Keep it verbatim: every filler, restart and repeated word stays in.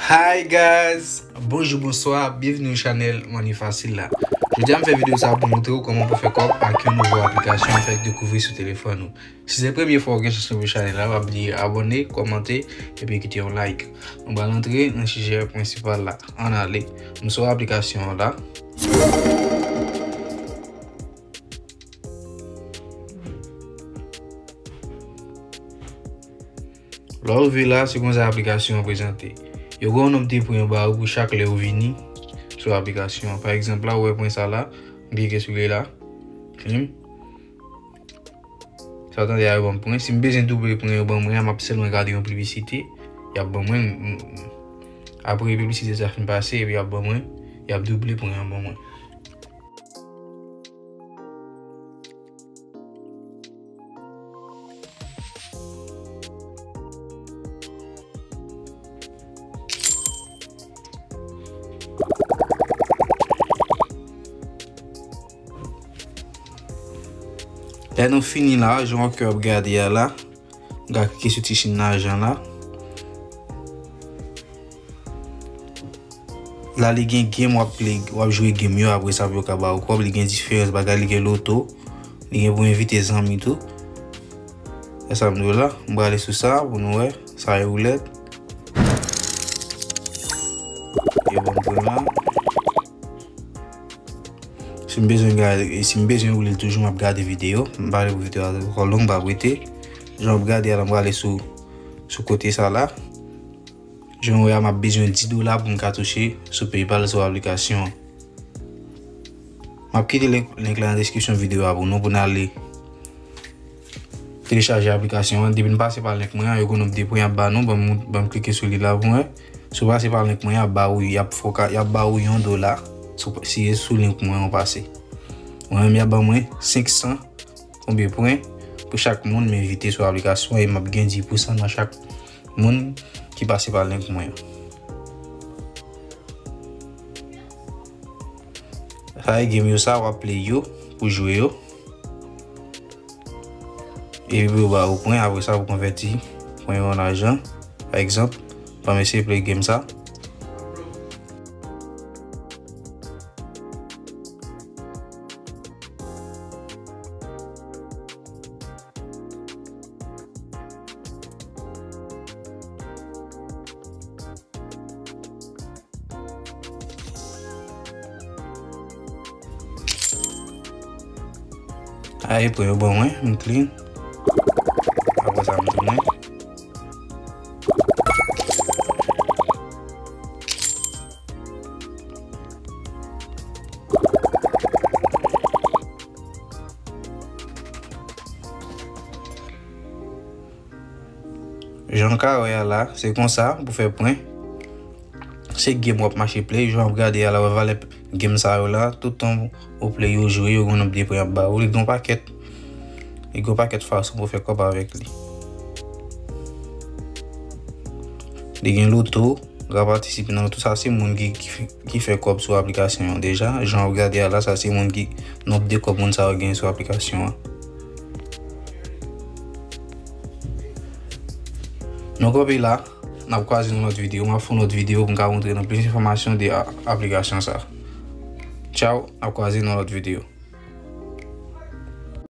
Hi guys! Bonjou, bonswa, byenvini nan chanèl Money Facile la. Jodi a m fè videyo sa pou montre w kòman pou fè kòb ak yon nouvo aplikasyon fèk dekouvri sou telefòn ou. Si se premye fwa w gen chans tonbe chanèl la, pa bliye abòne, kòmante, epi kite yon like. Nou pral antre nan sijè prensipal la. Ann ale. M sou aplikasyon an la. Lè w rive la, se konsa aplikasyon an prezante. Yo gen yon nonb de pwen yo ba ou pou chak lè ou vini sou aplikasyon an. Pa egzanp la, ou wè pwen sa la, m klike sou li la. Klim. Sa w tande a, yo ban m pwen. Si m bezwen double pwen yo ban mwen an, m ap sèlman gade yon piblisite. Y ap ban mwen, m, m, apre piblisite sa fin pase, epi y ap ban mwen, y ap double pwen an ban mwen. Lè nou fini la, jan w ap gade a la, m ka klike sou ti chenn lajan la. La li gen game, w ap play, w ap jwe game yo, apre sa pou yo ka ba ou kòb. Li gen diferans bagay, li gen loto, li gen pou envite zanmi tou. E sa m di w la, m prale sou sa pou nou wè. Sa e woulèt. Yo ban m pwen la. Si m bezwen gade, si m bezwen woule l toujou, m ap gade videyo. M pale pou videyo a twò long, m p ap rete. Jan w ap gade a la, m prale sou, sou kote sa la. Jan w wè a, m ap bezwen dis dola pou m ka touche sou PayPal, sou aplikasyon an. M ap kite link, link la nan deskripsyon videyo a pou nou, pou n ale telechaje aplikasyon an. Depi n pase pa link mwen an, yo gen yon nonb de pwen y ap ba nou. Ban m, ban m klike sou li la pou mwen. Si w pase pa link mwen an, y ap ba ou, y ap fè w ka, y ap ba ou yon dola si w, si se sou link mwen an w pase. Mwen menm, y ap ban mwen senk san konbyen pwen pou chak moun m envite sou aplikasyon an, e m ap gen dis pousan nan chak moun ki pase pa link mwen an. Sa e game yo sa, w ap play yo pou jwe yo. Epi pou yo ba ou pwen, apre sa pou konvèti pwen yo an lajan. Pa egzanp, ban m eseye play game sa. Ay, pwen yo ban mwen, m clean. Apre sa, m tounen. Jan w ka wè a la, se konsa pou fè pwen. Se game w ap mache play, jan w ap gade a la, wè valè game sa yo la, tout tan ou play yo jwe, yo gen yon nonb de pwen y ap ba ou, li gen yon pakèt, li gen yon pakèt fason pou fè kòb avèk li. Li gen loto, w ka patisipe nan loto, sa se moun ki, ki, ki fè kòb sou aplikasyon an deja. Jan w ap gade a la, sa se moun ki, nonb de kòb moun sa yo genyen sou aplikasyon an. Nou kanpe la, n ap kwaze nan lòt videyo. M ap fè yon lòt videyo pou m ka montre nou plis enfòmasyon de a-, aplikasyon sa. Tchaw, n ap kwaze nan lòt videyo.